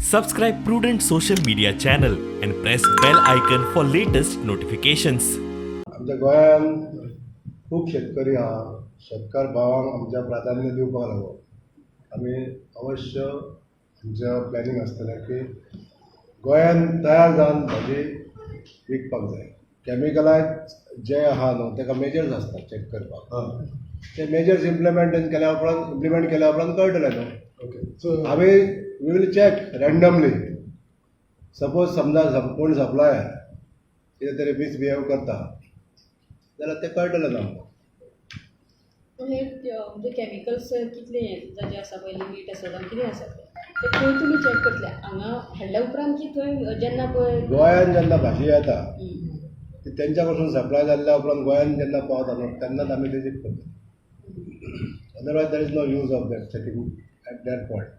Subscribe Prudent social media channel and press bell icon for latest notifications. आमच्या गोंयान खूब शेतकरी आहा. शेतकार भावांक आमच्या प्राधान्य दिवपाक लागो. आमी अवश्य आमच्या प्लॅनिंग आसतलें की गोंयान तयार जावन भाजी विकपाक जाय. कॅमिकलायज जे आहा न्हू, ताका मेजर्स आसता चॅक करपाक. ते मेजर्स इम्प्लिमेंट केल्या उपरांत कळटलें न्हू. ओके, सो आमी we will check randomly. Suppose समजा कोण सप्लायर कितें तरी मिसबिहेव करता जाल्यार तें कळटलें न्हू आमकां. पूण हे म्हणजे केमिकल्स कितले हें जे आसा पळय, लिमीट आसा जावं कितें आसा तें, ते खंय तुमी चॅक करतले? हांगा हाडल्या उपरांत की थंय जेन्ना पळय? गोंयान जेन्ना भाजी येता ती तेंच्या कडसून सप्लाय जाल्ल्या उपरांत गोंयान जेन्ना पावता न्हू, तेन्नाच आमी ते चॅक करता. Otherwise there is no use of that checking at that point.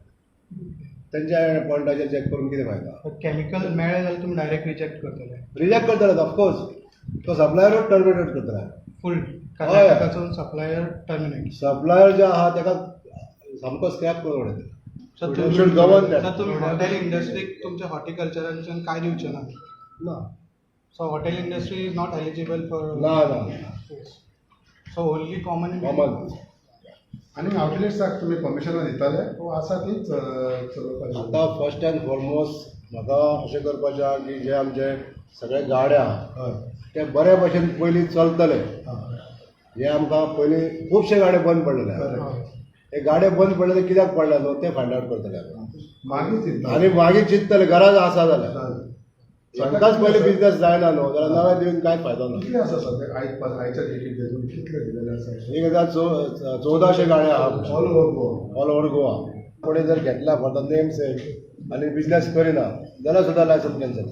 तेंच्या पॉयंटाचेर चॅक करून कितें फायदा? केमिकल मेळ्ळें जाल्यार तुमी डायरेक्ट रिजेक्ट करतले? रिजेक्ट करतले, ऑफकोर्स. तो सप्लायरूच टर्मिनेट करतले. फूल कर्नाटकाचो सप्लायर टर्मिनेट? सप्लायर जे आहा ताका सामको स्क्रॅप करून उडयतले. Sir, You should govern that. Sir, तुमी हॉटेल इंडस्ट्रीक तुमच्या हॉर्टिकल्चराच्यान काय दिवचे ना? ना. So hotel industry is not eligible for? ना ना. So only common. कॉमन. आनी आउटलेट्साक तुमी परमिशनां दिताले वो आसा तीच चलोवपाची? आतां फर्स्ट अँड फॉरमोस्ट म्हाका अशें करपाचें आहा की जे आमचे सगळे गाडे आहा ते बरे भशेन पयलीं चलतले. हे आमकां पयलीं खुबशे गाडे बंद पडलेले आहा. हे गाडे बंद पडले ते कित्याक पडले न्हू, ते फायंड आवट करतले आमी. मागीर चिंतता. आनी मागीर चिंततले गरज आसा जाल्यार. तांकांच पयलीं बिजनेस जायना न्हू, जाल्यार नवे दिवन कांय फायदो ना. कितले आसा सद्याक आयच्या डेटीक तेतून कितले दिलेले आसा? 1400 गाडे आहा. All over Goa? All over Goa. कोणी जर घेतला फॉर the name सेक आनी बिजनेस करिना जाल्यार सुद्दां लायसन्स कॅन्सल.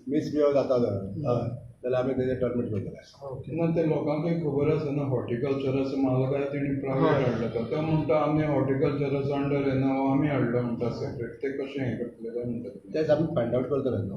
मिसबिहेव जाता जाल्यार आमी तेजेर टर्मिनेट करतले. ना, ते लोकांकूय खबर आसा ना, हॉर्टिकल्चराचो माल काय तेणी प्रायवेट हाडला तो. तो म्हणटा आमी हॉर्टिकल्चराचो अंडर येना हो, आमी हाडलो म्हणटा सेपरेट. ते कशें हें करतले काय म्हणटा? तेच आमी फायंड आवट करतले न्हू.